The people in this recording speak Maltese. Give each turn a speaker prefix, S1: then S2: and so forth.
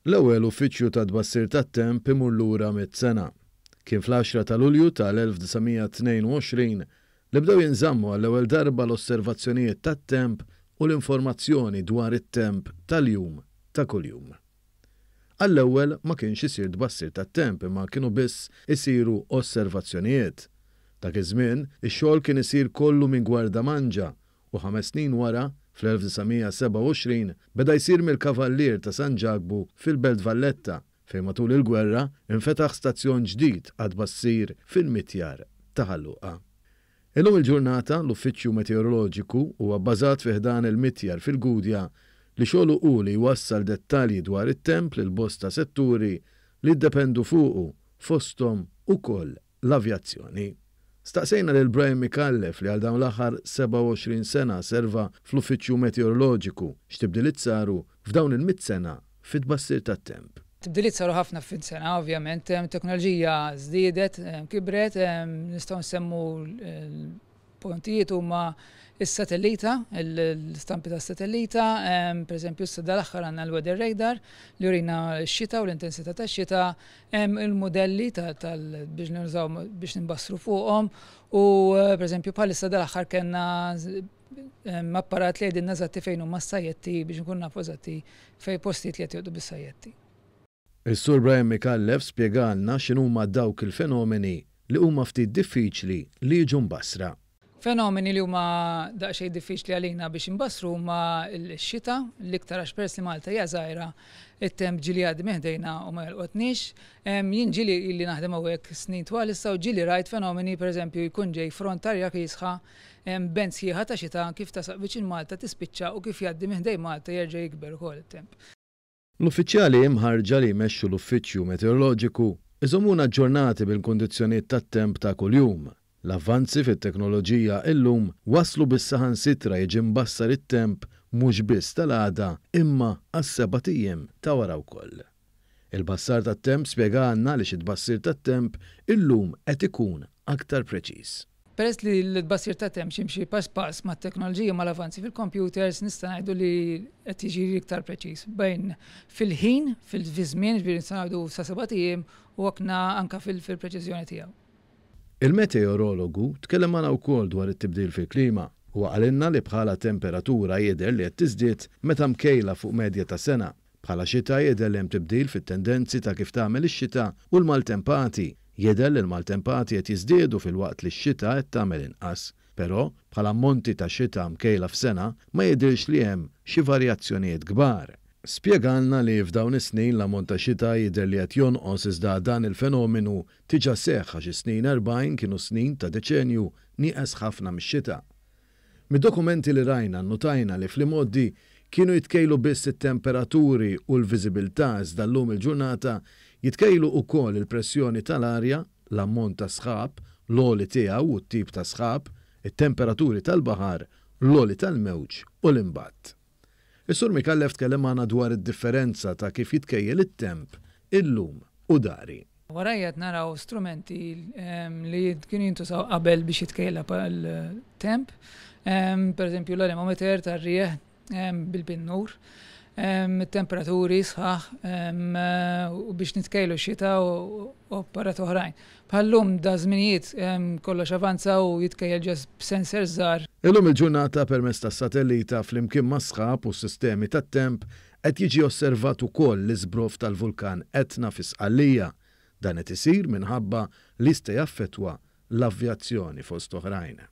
S1: L-ewwel uffiċċju ta' tbassir tat-temp imur lura 100 sena. Kien fl-10 ta' Lulju tal-1922 li bdew jinżammu għall-ewwel darba l-osservazzjonijiet tat-temp u l-informazzjoni dwar it-temp tal-jum ta' kuljum. Għall-ewwel ma kienx isir tbassir tat-temp, imma kienu biss isiru osservazzjonijiet. Dak iż-żmien, ix-xogħol kien isir kollu minn Gwardamanġa u 5 snin wara, fl-1927, beda jsir mill-Kavallier ta' San Ġakbu fil-Belt Valletta, fejn matul il-gwerra infetaħ stazzjon ġdid għat-tbassir fil-mitjar ta' Ħal Luqa. Illum il-ġurnata l-Uffiċċju Meteoroloġiku huwa bbażat fi ħdan il-mitjar fil-Gudja, li xogħlu hu li jwassal dettalji dwar it-temp lil bosta setturi li jiddependu fuqu, fosthom ukoll l-avjazzjoni. Staqsejna lil Brian Micallef, li għal dawn l-aħħar 27 sena serva fl-Uffiċċju Meteoroloġiku, x'tibdiliet saru f'dawn il-100 sena fit-tbassir tat-temp.
S2: Tibdiliet saru ħafna f'sena, ovvjament, teknoloġija żdiedet, kibret, nistgħu nsemmu puntijiet huma is-satellita, l-istampi ta' satellita, per eżempju issa dal-aħħar għandna l-weather radar li jurina x-xita u l-intensità tax-xita, il-modelli biex nużaw biex nimbassru fuqhom u per eżempju bħalissa dal-aħħar kellna apparat li jgħidilna eżatti fejn huma s-sajjetti biex nkun nafu eżatti fejn postijiet li qed joqogħdu bis-sajjetti.
S1: Is-Sur Brian Micallef spjegalna x'inhuma dawk il-fenomeni li huma ftit diffiċli li jiġu mbassra.
S2: Fenomeni li huma daqsxejn diffiċli għalina biex imbassru huma x-xita, l-iktar għax peress li Malta hija żgħira, it-temp ġieli jgħaddi minn ħdejna u ma jolqotniex. Jien ġieli ili naħdem hawnhekk snin twal issa u ġieli rajt fenomeni, pereżempju jkun ġej front arja kiesħa, band sħiħa ta' xita, kif tasaq viċin Malta tispiċċa u kif jgħaddi minn ħdejn Malta jerġa' jikber ukoll it-temp.
S1: L-uffiċjali imħarġa li jmexxu l-Uffiċċju Meteoroloġiku iżommuna aġġornati bil-kundizzjonijiet tat-temp ta' kuljum. L-avvanzi fit-teknoloġija illum waslu biex saħansitra jiġi mbassar it-temp mhux biss tal-għada, imma għas-7 ijiem ta' wara wkoll. Il-bassar tat-temp spjegalna li xi tbassir tat-temp illum qed ikun aktar preċiż.
S2: Peress li l-tbassir ta' temp jimxi pass pass ma' teknoloġija, ma' l-avanzi fil-computers, nista' ngħidu li qed jiġi iktar preċiż. Bejn fil-ħin, fil-żmien, ġifieri nista' ngħidu sa 7 ijiem u akna anka fil-preċiżjoni tiegħu.
S1: Il-meteorologu tkellem magħna wkoll dwar it-tibdil fil-klima u qalilna li bħala temperatura jidher li qed tiżdied meta mkejla fuq medja ta' sena. Bħala xita jidher li hemm tibdil fit-tendenzi ta' kif tagħmel ix-xita u l-maltempati. Jidher li l-maltempati qed jiżdiedu filwaqt li x-xita qed tagħmel inqas. Però bħala ammonti ta' xita mkejla f'sena ma jidhirx li hemm xi varjazzjonijiet kbar. Spjegalna li f'dawn is-snin l-ammont ta' xita jidher li qed jonqos, iżda dan il-fenomenu diġà seħħ għax is-snin 40 kienu snin ta' deċenju nieqes ħafna mix-xita. Mid-dokumenti li rajna notajna li fl-imgħoddi kienu jitkejlu biss it-temperaturi u l-viżibilità, iżda llum il-ġurnata jitkejlu ukoll il-pressjoni tal-arja, l-ammont ta' sħab, l-għoli tiegħu u t-tip ta' sħab, it-temperaturi tal-baħar, l-għoli tal-mewġ u l-imbatt. Is-Sur Micallef tkellem magħna dwar id-differenza ta' kif jitkejjel it-temp illum u dari.
S2: Warajja naraw strumenti li kienu jintużaw qabel biex jitkejjel l-temp. Per eżempju l-anemometer tar-rieħ bil-pinnur, temperaturi sħaħ u biex nitkejlu xita u apparat oħrajn. Bħal-lum da żminijiet kollox avanza u jitkejjel ġes b'sensor żgħar.
S1: Illum il-ġurnata, permezz tas-satellita flimkien ma' sħab u sistemi tat-temp, qed jiġi osservat ukoll l-iżbroff tal-vulkan Etna fi Sqallija. Dan qed isir minħabba li jista' jaffettwa l-avjazzjoni, fost oħrajn.